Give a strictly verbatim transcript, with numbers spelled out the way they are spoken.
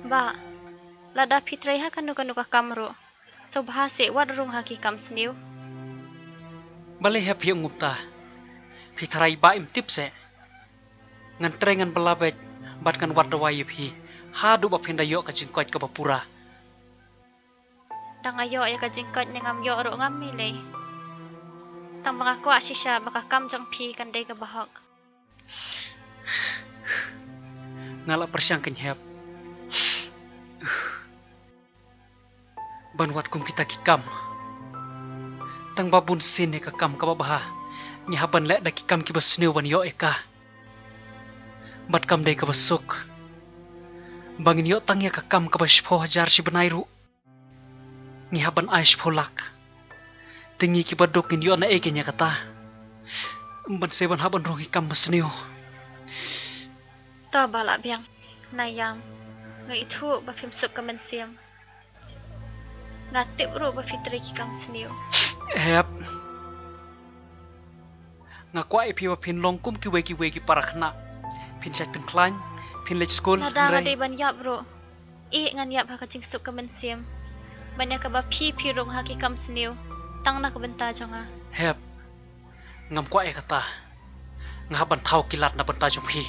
Bah, lada phi trei ha kano kano ka kam ruh, sngewbha seh wat rung ha ki kam sniew. Balei hep phi ong kumta? Phi tharai bah im tip seh. Ngan trei ngan bylla beit bad ngan wad dawai ïa phi haduh ba phin da ïoh ka jingkoit kaba pura. Tang nga ïoh ïa ka jingkoit ne ngam ïoh ruh ngam mih lei. Tang ba nga kwah shisha ba ka kam jong phi kan dei kaba hok. Nga la pyrshang kein hep ban wad kum kita ki kam. Tang ba bun sien ïa ka kam kaba bha ngi hap ban leh da ki kam kiba sniew ban ïoh ïa ka. Bad kam dei kaba suk ba ngin ïoh tang ïa ka kam kaba shiphew hajar shi bnai ruh ngi hap ban ai shiphew lak. Te ngi kiba duk ngin ïoh na ei kein ïa kata? Ban seh ban hap ban rung ïa ki kam ba sniew. To ba lah biang. Na ïam, nga ithuh ba phim suk ka mynsiem. Nga tip ruh ba phi trei ki kam sniew. Hep. Nga kwah ïa phi ba phin long kum kiwei kiwei ki para khynnah. Phin shait phin khlaiñ, phin leit skul. Lada nga dei ban ïap ruh, eh ngan ïap ha ka jingsuk ka mynsiem. Ban ïa kaba phi phi rung ha ki kam sniew tang na ka bynta jong nga. Hep. Ngam kwah ïa kata. Nga hap ban thaw ki lad na bynta jong phi.